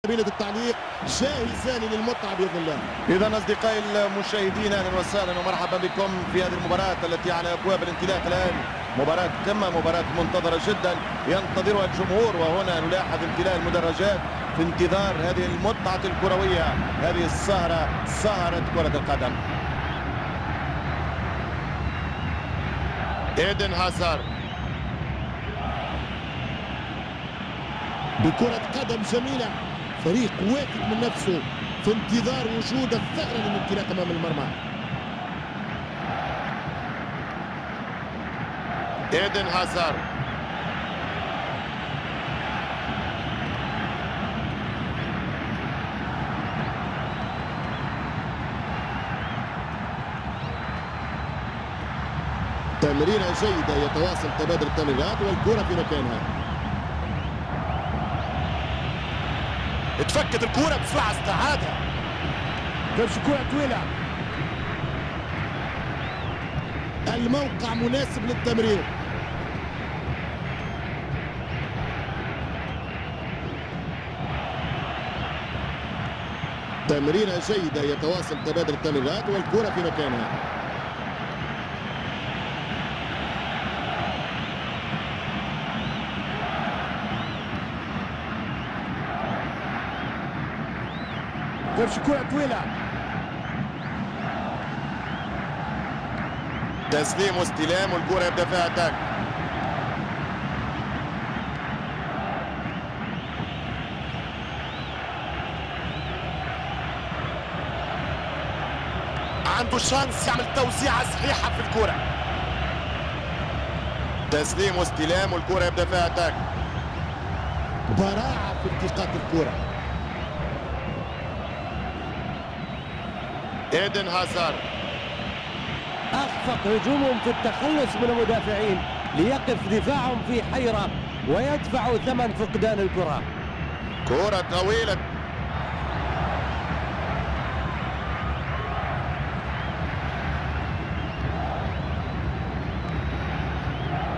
كابينة التعليق جاهزان للمتعة بإذن الله. إذا أصدقائي المشاهدين، أهلا وسهلا ومرحبا بكم في هذه المباراة التي على أبواب الانطلاق الآن. مباراة قمة، مباراة منتظرة جدا ينتظرها الجمهور، وهنا نلاحظ امتلاء المدرجات في انتظار هذه المتعة الكروية، هذه السهرة، سهرة كرة القدم. إيدن هازارد بكرة قدم جميلة، فريق واثق من نفسه في انتظار وجود الثغرة للانطلاق أمام المرمى. إيدن هازارد تمريرة جيدة، يتواصل تبادل التمريرات والكرة في مكانها. اتفكت الكرة بسرعة، استعادها. تمشي كرة طويلة، الموقع مناسب للتمرير. تمريرة جيدة، يتواصل تبادل التمريرات والكرة في مكانها. تمشي كرة طويلة، تسليم واستلام والكرة يبدأ فيها attaque. عنده chance يعمل توزيعة صحيحة في الكرة. تسليم واستلام والكرة يبدأ فيها attaque. براعة في التقاط الكرة. إيدن هازارد أخفق هجومهم في التخلص من المدافعين ليقف دفاعهم في حيرة ويدفع ثمن فقدان الكرة. كرة طويلة،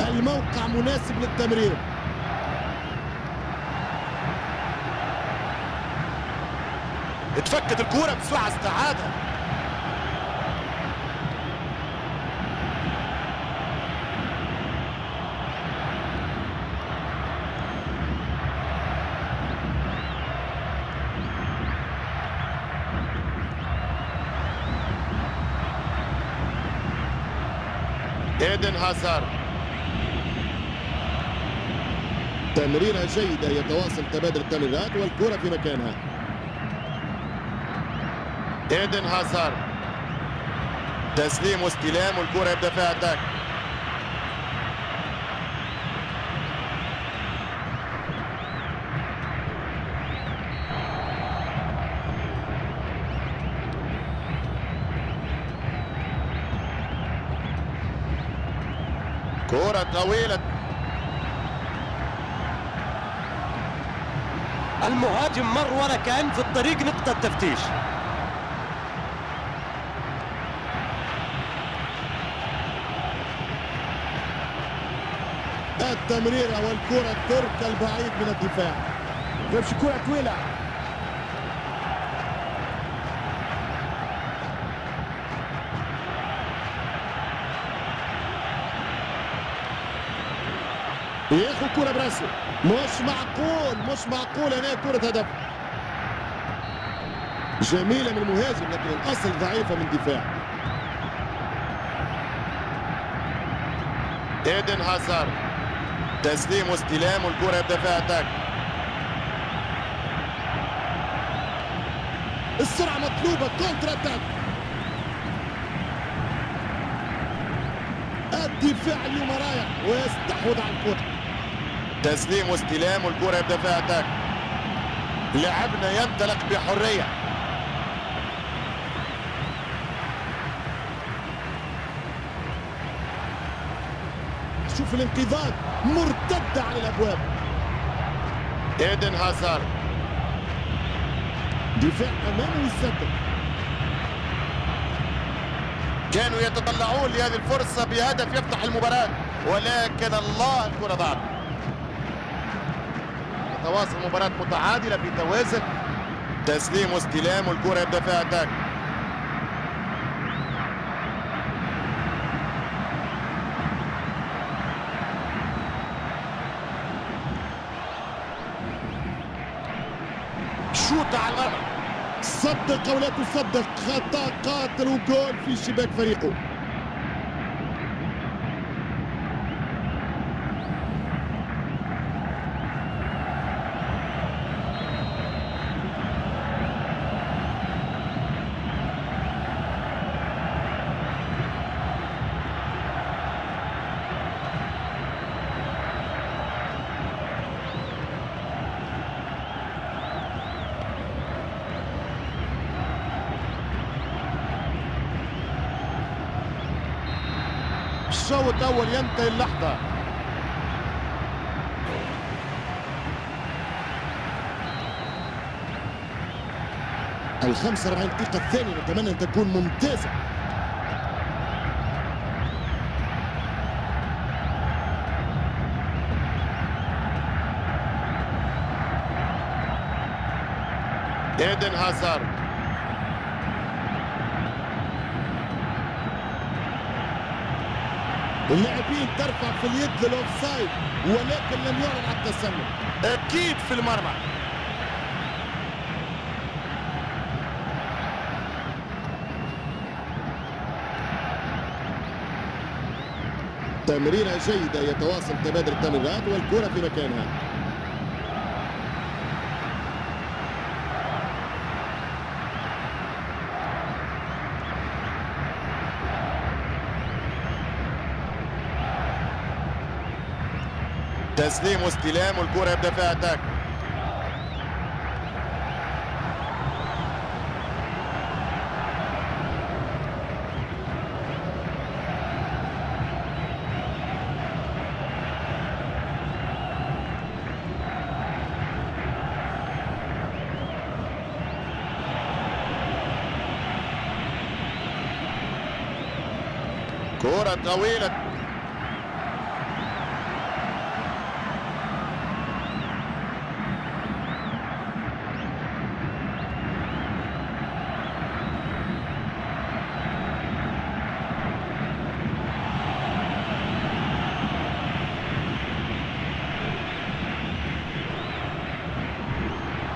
الموقع مناسب للتمرير. اتفكت الكرة بسرعة، استعادها. إيدن هازارد تمريرة جيدة، يتواصل تبادل التمريرات والكرة في مكانها. إيدن هازارد تسليم واستلام والكرة يبدأ فيها attaque. كرة طويلة، المهاجم مر ولا كأن في الطريق نقطة تفتيش. التمريرة والكرة تركل بعيد من الدفاع. تمشي كرة طويلة، ياخذ كرة براسه. مش معقول، مش معقول، هنا كرة هدف جميلة من المهاجم لكن الأصل ضعيفة من دفاع. إيدن هازارد تسليم واستلام والكرة يبدأ فيها attaque. السرعة مطلوبة، contre-attaque. الدفاع اليوم رايح ويستحوذ على الكرة. تسليم واستلام والكرة يبدأ فيها attaque. لاعبنا ينطلق بحرية. شوف الانقضاض، مرتدة على الأبواب. إيدن هازارد دفاع أمامه يسدد. كانوا يتطلعون لهذه الفرصة بهدف يفتح المباراة، ولكن الله الكرة ضاعت. تواصل مباراة متعادلة في توازن، تسليم واستلام والكرة يبدأ فيها attaque. شوط على المرمى. صدق أو لا تصدق، خطأ قاتل وجول في شباك فريقه. الشوط الأول ينتهي اللحظة. ال 45 دقيقة الثانية نتمنى أن تكون ممتازة. إيدن هازارد. اللاعبين ترفع في اليد لل offside ولكن لم يعلن عن التسلل. اكيد في المرمى. تمريرة جيدة، يتواصل تبادل التمريرات والكرة في مكانها. تسليم واستلام والكرة يبدأ فيها attaque. كرة طويلة.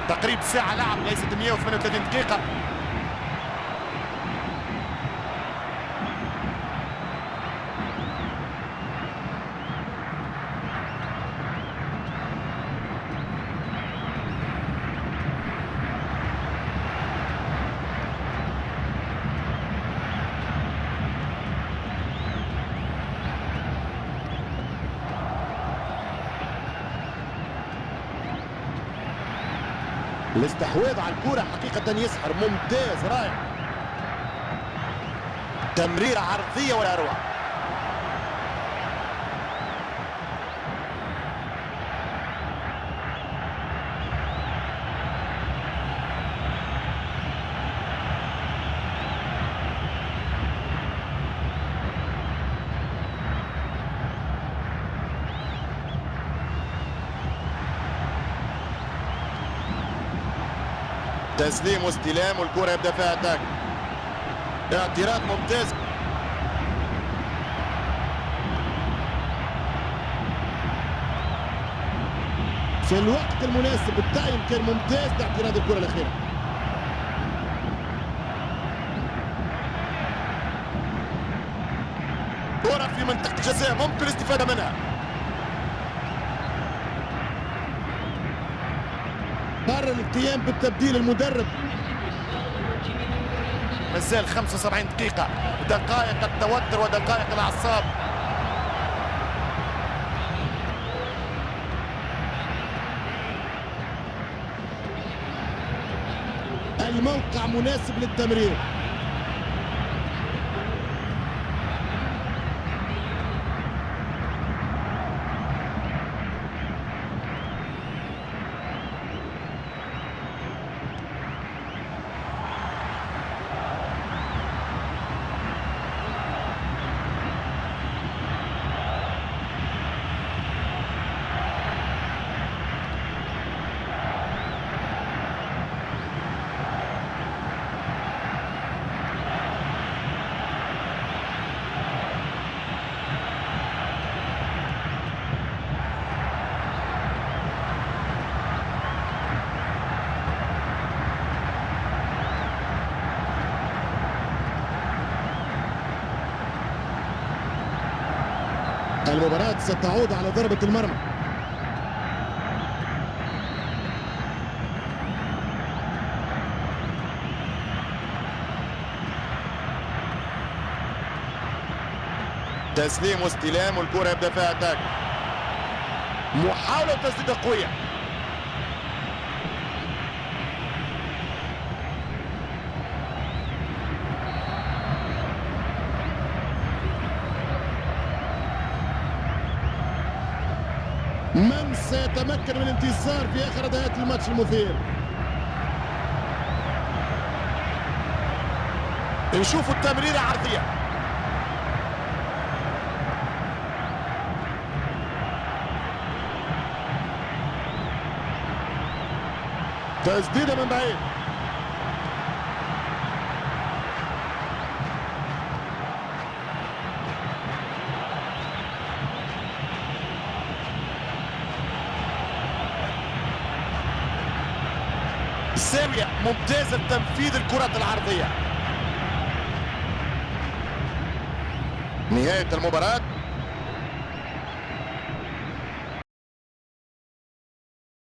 تقريب ساعة لعب، ليست 138 دقيقة. الاستحواذ على الكرة حقيقة يسحر، ممتاز، رائع. تمريرة عرضية ولا أروع. تسليم واستلام والكرة يبدأ فيها attaque. اعتراض ممتاز. في الوقت المناسب، ال time كان ممتاز لاعتراض الكرة الأخيرة. كرة في منطقة الجزاء ممكن الاستفادة منها. قرر القيام بالتبديل المدرب. مازال 75 دقيقة، دقائق التوتر ودقائق الأعصاب. الموقع مناسب للتمرير. المباراة ستعود على ضربة المرمى. تسليم واستلام والكرة يبدأ فيها attaque. محاولة تسديدة قوية. من سيتمكن من الانتصار في آخر دقائق الماتش المثير؟ نشوفوا التمريرة عرضية. تسديدة من بعيد. زاوية ممتازة لتنفيذ الكرات العرضية. نهاية المباراة،